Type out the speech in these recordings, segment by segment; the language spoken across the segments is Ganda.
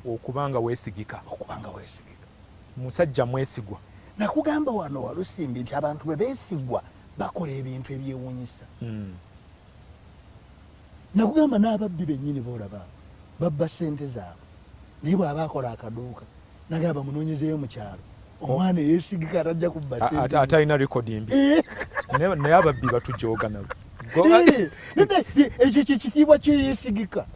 Okubanga weesigika. Okubanga weesigika. Musajja mwesigwa. Nakugamba wano Walusimbi nti abantu bwe beesigwa bakola ebintu ebyewuunyisa. Nakugamba n'ababbi bennyini boolaba abo babba ssente zaabwe, naye bw'aba akola akaduuka nagamba bamunoonyezeeyo mu kyalo omwana eyeesigika atajja kubba ssente. Atalina rekodi mbi. Naye ababbi batujooga nabo. Ekyo kyekitiibwa kyeyeesigika.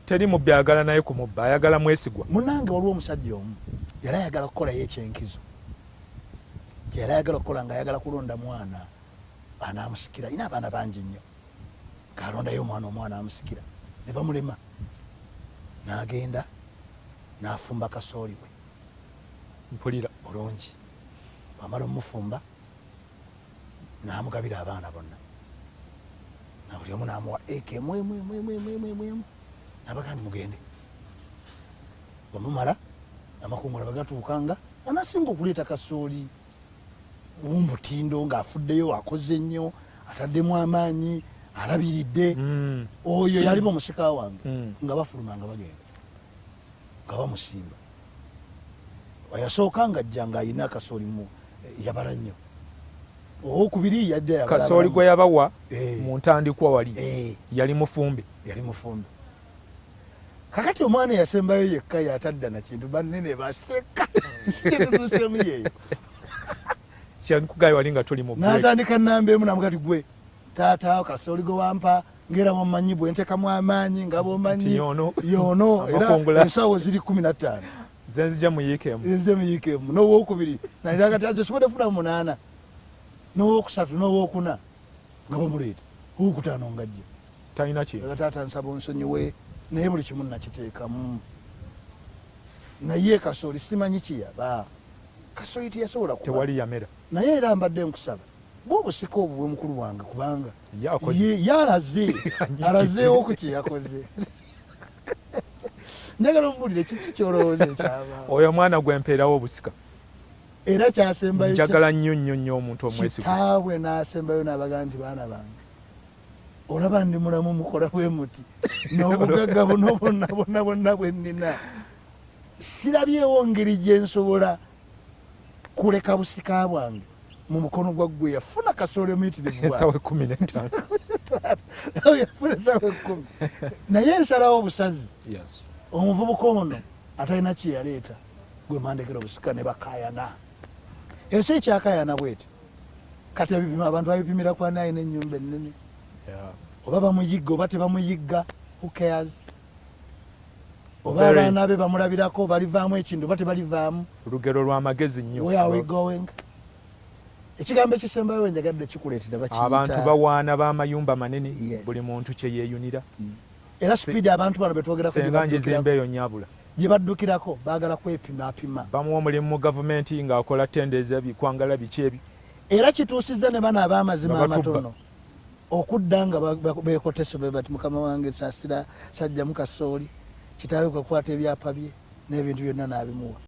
Teri mubbi ayagala naye kumubba, ayagala mwesigwa. Munange, waliwo omusajja omu yali ayagala kukolayo ekyenkizo kyeyali ayagala okukola, nga ayagala kulonda mwana anaamusikira. Alina abaana bangi nnyo, ng'alondayo omwana, omwana amusikira, ne bamulema. N'agenda n'afumba kasooli we. Mpulira. Bulungi. Bwamala omufumba n'amugabira abaana bonna, na buli omu n'amuwa eka emu emu emu emu emu emu emu emu, n'abagamba nti mugende. Bwemumala amakungula, bwe gatuukanga, anasinga okuleeta kasooli w'omutindo, ng'afuddeyo, akoze nnyo, ataddemu amaanyi, alabiridde, oyo yaliba omusika wange. Nga bafuluma, nga bagenda, nga bamusimba. Yasooka nga ajja ng'alina akasooli mu yabala nnyo. Owokubiri yadde yabala. Kasooli gwe yabawa mu ntandikwa wali yali mufumbe. Yali mufumbe. Kakati omwana eyasembayo yekka yatadda na kintu, banene baseka kyetutuusemu yeeyo. Kyenkugaye wali nga tuli mu break. N'atandika namba emu, namugati gwe taata, kasooli gwe wampa ngera bwomanyi bwe ntekamu amaanyi, nga bwomanyi. Nti yono. Yono era. Amakungula. Ensawo ziri 15. Nze nzija muyiikeemu. Nze muyiikeemu. N'owokubiri nakati asobola funa munaana, n'owokusatu, n'owokuna nga bamuleeta, owokutaano ngajja. Talina kintu. Taata, nsaba onsonyiwe, naye buli kimu nakiteekamu, naye kasooli simanyi kiyaba. Kasooli teyasobola kuba. Tewali yamera. Naye era mbadde nkusaba bwobusika obwo bwe mukulu wange, kubanga Ye akoze. Ye alaze, alazeewo ku kyeyakoze. Njagala omubulire kiki kyolowooza ekyaba. Oyo omwana gwe mpeerawo obusika. Era kyasembayo. Njagala nnyo nnyo nnyo omuntu omwesigwa. Kitaabwe n'asembayo n'abagaa nti baana bange, olaba ndi mulamu, mukola bwe muti n'obugagga buno bwonna bwonna bwonna bwe nnina, sirabyewo ngeri gye nsobola kuleka busika bwange mu mukono gwa ggwe yafuna kasooli omuyitirivu. Ensawo 15. Yafuna ensawo 10, naye nsalawo obusazi omuvubuka ono atalina kyeyaleeta gwe mandekera obusika. Ne bakayana. Ensi ekyakayana bweti. Kati ebipima abantu babipimira kwani alina ennyumba ennene, oba bamuyigga oba tebamuyigga, who cares? Oba abaana be bamulabirako balivaamu ekintu oba tebalivaamu. Lugero lw'amagezi nnyo. Where are we going? Ekigambo ekisembayo wenjagadde kikuleetera abantu bakiyita bawaana b'amayumba manene. Buli muntu kye yeeyunira. Era speed abantu bano betwogerako gye senga baddukirako, njizimba eyo nyabula. Gye baddukirako baagala kwepimapima. Bamuwa omulimu mu gavumenti ng'akola tenda ezebikwangala biki ebyo. Era kituusizza ne bano ab'amazima Nga batubba. amatono okudda nga beekotese be bati, mukama wange saasira, sajjamu kasooli. Kitaawe kakwata ebyapa bye n'ebintu byonna n'abimuwa.